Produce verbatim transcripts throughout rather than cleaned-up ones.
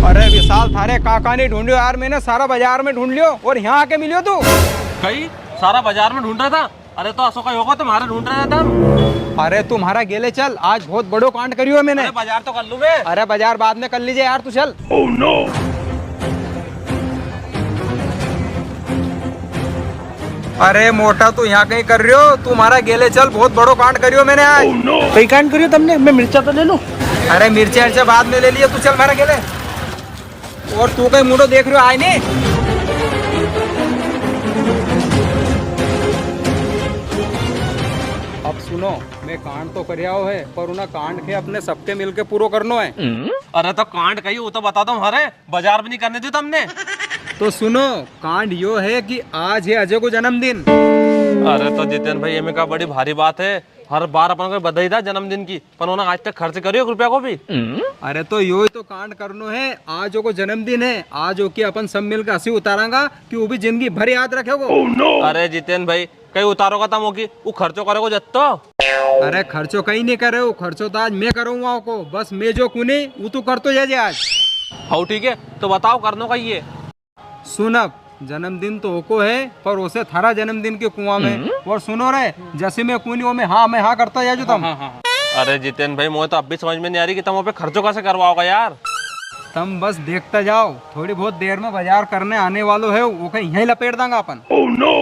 अरे विशाल, थारे काका ने ढूंढियो यार, मैंने सारा बाजार में ढूंढ लियो और यहाँ आके मिलियो तू। कई सारा बाजार में ढूंढ रहा था। अरे तो असो कई होगा, तुम्हारे ढूंढ रहे थे हम। अरे तू म्हारा गेले चल, आज बहुत बड़ो कांड करियो है मैंने। अरे बाजार तो कर लूं मैं। अरे बाजार बाद में कर लीजे यार, तू चल। अरे मोटा, तू यहाँ कई कर रियो? तू म्हारा गेले चल, बहुत बड़ो कांड करियो मैंने आज। कई कांड करियो तमने? मैं मिर्चा तो ले लूं। अरे मिर्चा अर्चा बाद में ले लिए, तू चल म्हारा गेले। और तू कई मुंडो देख रियो, आय नी। अब सुनो, मैं कांड तो करियाओ है, पर उना कांड के अपने सबके मिलके पूरो करनो है। अरे तो कांड कई, वो तो बता दो म्हारे, बाजार भी नी करने दियो तमने। तो सुनो, कांड यो है कि आज है अजय को जन्मदिन। अरे तो जितेन भाई, ये में का बड़ी भारी बात है, हर बार अपन को बधाई दा जन्मदिन की, पर उन्हें आज तक खर्च करियो एक रुपया को भी। अरे तो यो ही तो कांड करनो है, आज ओको जन्मदिन है, आज ओकी अपन सब मिलकर हंसी उतारांगा कि वो भी जिंदगी भर याद रखेगो। अरे जितेन भाई, कई उतारोगा तम ओकी, वो खर्चो करेगो जत्तो। अरे खर्चो कई नी करे, वो खर्चो तो आज मैं करूंगा ओको, बस मैं जो कुनी, वो तू करतो जाजे आज। हाउ ठीक है, तो बताओ करनो कई है? सुन अब, जन्मदिन तो ओको है, पर उसे थारा जन्मदिन के कुआं में। और सुनो रे, जैसे मैं कुनी, वो में हाँ, मैं हाँ करता जाजो तम। अरे जितेन भाई, मुझे तो अब भी समझ में नी आ री कि तम वो पे खर्चो कैसे करवाओगा यार। तम बस देखता जाओ, थोड़ी बहुत देर में बाजार करने आने वालो है, वो कई यहीं लपेट दांगा अपन।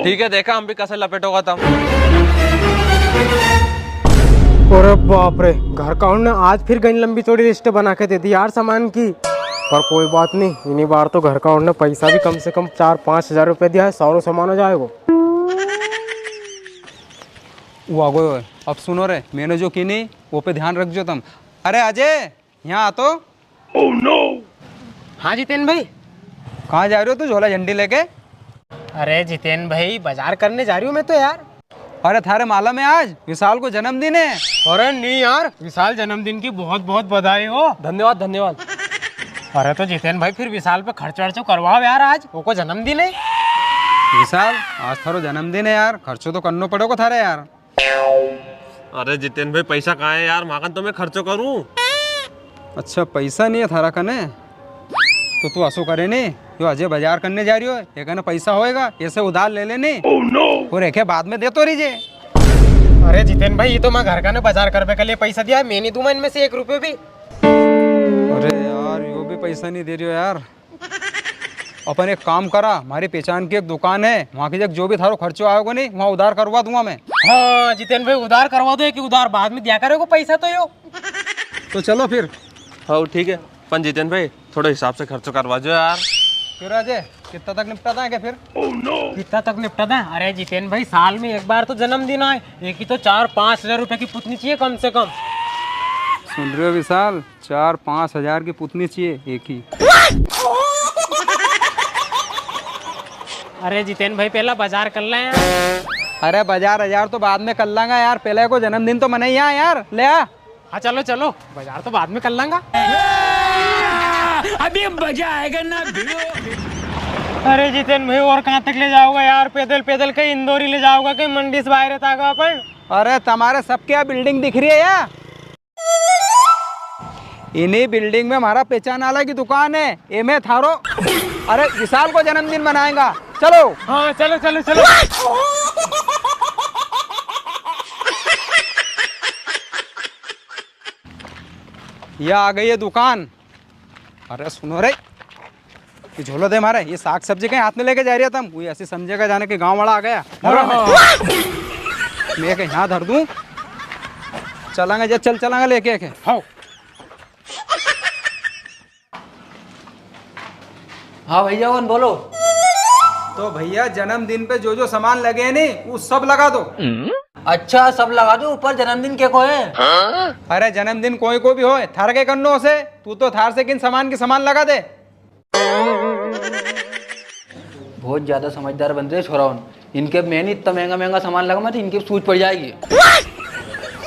ठीक है, देखा हम भी कैसे लपेटोगा तम। अरे बाप रे, घर का उनने आज फिर गई लंबी चौड़ी लिस्ट बना के दे दी यार सामान की। पर कोई बात नी, इन्हीं बार तो घर का उनने पैसा भी कम से कम चार पाँच हजार रुपए दिया है, सारो सामान हो जाएगो। वो आ गयो है। अब सुनो रे, मैंने जो की नी, वो पे ध्यान रख जो तम। अरे अजय, यहाँ आ तो। हाँ जितेन भाई। कहाँ जा रियो तू झोला झंडी लेके? अरे जितेन भाई, बाजार करने जा रियो हूँ मैं तो यार। अरे थारे मालम है आज विशाल को जन्मदिन है। अरे नी यार, विशाल जन्मदिन की बहुत बहुत बधाई हो। धन्यवाद, धन्यवाद। अरे तो जितेन भाई, फिर विशाल पे खर्चो वर्चो करवाओ यार, आज ओको जन्मदिन है। विशाल, आज थारो जन्मदिन है यार, खर्चो तो करनो पड़ेगो थारे यार। अरे जितेन भाई, पैसा कहाँ है यार, म्हाकन तो मैं खर्चो करूँ। अच्छा, पैसा नी है थारा कने, तो तू असो करे नी, यो अजय बाजार करने जा रियो है, ये कने पैसा होएगा, इसे उधार ले ले नी। और एके बाद में देतो रीजे। अरे जितेन भाई, ये तो मैं घर का ने बाजार करबे के लिए पैसा दिया है, मैं नी दूंगा इनमें से एक रुपयो भी। अरे यार, यो भी पैसा नी दे रियो यार। अपन एक काम करा, म्हारी पहचान की एक दुकान है, वहाँ की जग जो भी थारो खर्चो आएगो नी, वहाँ उधार करवा दूंगा मैं। हाँ जितेन भाई, उधार करवा दो, कि उधार बाद में दिया करेगो पैसा तो यो। तो चलो फिर। हाँ ठीक है, पण जितेन भाई, थोड़ो हिसाब से खर्चो करवा जो यार। क्यों राजे, कितना तक निपटा था क्या फिर? कितना तक निपटा था? अरे जितेन भाई, साल में एक बार तो जन्मदिन आए, एक ही तो चार पाँच हजार रुपए की पुतनी चाहिए कम से कम। सुन रहे हो विशाल, चार पाँच हजार की पुतनी चाहिए एक ही। अरे जितेन भाई, पहला बाजार कर ले यार। अरे बाजार हजार तो बाद में कर लांगा यार, पहले को जन्मदिन तो मनाई यार, ले आ। हाँ चलो चलो, बाजार तो बाद में कर लांगा। अभी मजा आएगा ना भिड़ो। अरे जितेन भाई, और कहाँ तक ले जाओगा यार? पैदल पैदल कहीं इंदौरी ले जाओगा, कहीं मंडी से बाहर था अपन। अरे तुम्हारे सबके यहाँ बिल्डिंग दिख रही है या? इन्हीं बिल्डिंग में हमारा पहचान वाला की दुकान है, एमे थारो, अरे विशाल को जन्मदिन मनाएगा। चलो। हाँ चलो चलो चलो। ये आ गई है दुकान। अरे सुनो रे, ये झोलो दे मारे, ये साग सब्जी कहीं हाथ में लेके जा रही है तम? वो ऐसे समझेगा जाने के गांव वाला आ गया। अरे हाँ। मैं कहीं यहाँ धर दूं, चलांगे जे, चल चलांगे लेके के। हाँ। हाँ भैया, कौन बोलो? तो भैया, जन्मदिन पे जो जो सामान लगे है नी, वो सब लगा दो। अच्छा, सब लगा दो, ऊपर जन्मदिन के को है? अरे जन्मदिन कोई को भी होए, थार के करनो से, तू तो थार से किन सामान की सामान लगा दे। बहुत ज्यादा समझदार बन रहे छोरा होन। इनके मैं नी इतना महंगा महंगा सामान लगा, मैं तो इनकी सूझ पड़ जाएगी।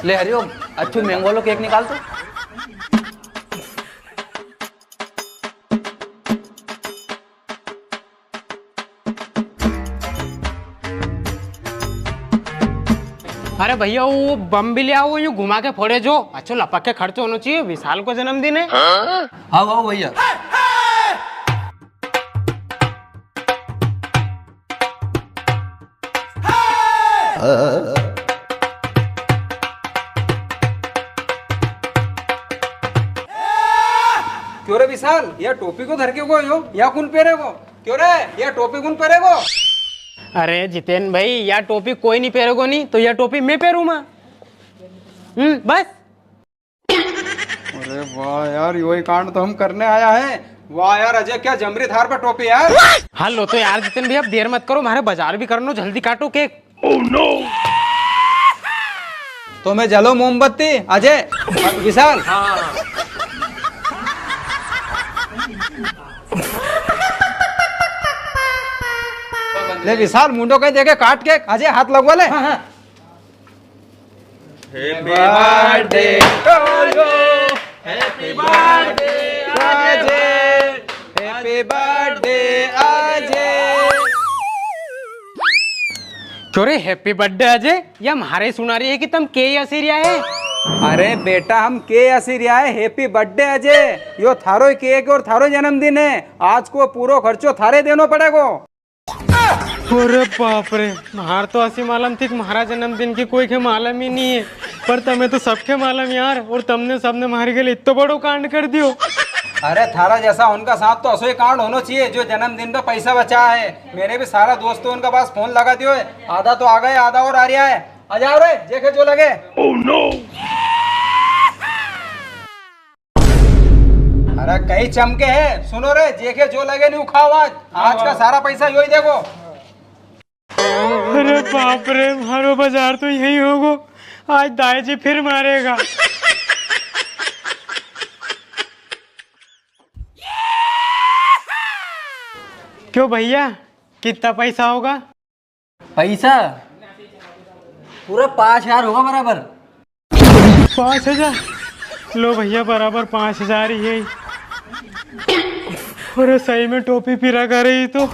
ले हरिओम, अच्छो महंगो वालो केक निकाल तो। अरे भैया, वो बम भी ले आओ, यूं घुमा के फोड़े जो, अच्छो लपक के खर्चो होनो चाहिए, विशाल को जन्मदिन है। हाँ, हाँ भैया। क्यों रे विशाल, या टोपी को धर के गयो? या कुण पेरेगो? क्यों रे, या टोपी कुण पेरेगो? अरे जितेन भाई, या टोपी कोई नी पेरेगो नी, तो या टोपी मैं पेरूंगा। हम्म, बस। अरे वाह यार, यो ही कांड तो हम करने आया है। वाह यार अजय, क्या जमरी थार पर टोपी यार। हाँ लो तो यार जितेन भाई, अब देर मत करो, म्हारे बाजार भी करनो, जल्दी काटो केक। तो मैं जलो मोमबत्ती, अजय, विशाल। ले विशाल, मुंडो कहीं देखे, काट केक, अजय हाथ लगवा ले। हाँ, हाँ। Happy birthday to you, happy birthday Ajay, happy birthday अजय। क्यों रे, happy birthday अजय? या म्हारे सुना रही है कि तम के असी रिया है? अरे बेटा, हम के असी रिया है, happy birthday अजय। यो थारो ही केक और थारो जन्मदिन है। आज को पूरो खर्चो थारे देनो पड़ेगो। अरे बाप रे, म्हार तो असी मालूम थी कि म्हारा जन्मदिन की कोई के मालूम ही नी है, पर तमे तो सबके मालूम यार, और तमने सबने म्हारे के लिए इतना बड़ो कांड कर दियो। अरे थारा जैसा उनका साथ तो असो ही कांड होनो चाहिए, जो जन्मदिन पे पैसा बचा है। मैंने भी सारा दोस्तों उनका पास फोन लगा दियो है, आधा तो आ गए, आधा और आ रिया है। आ जाओ रे, जेके जो लगे। अरे कई चमके है, सुनो रे, जेके जो लगे नी उखाओ आज। आज का सारा पैसा योई देगो। अरे बाप रे, म्हारो बाजार तो यही होगो। आज दाई जी फिर मारेगा। क्यों भैया, कितना पैसा होगा? पैसा पूरा पाँच हजार होगा बराबर। पाँच हजार? लो भैया, बराबर पाँच हजार ही है। अरे सही में टोपी फिरा कर रही तो।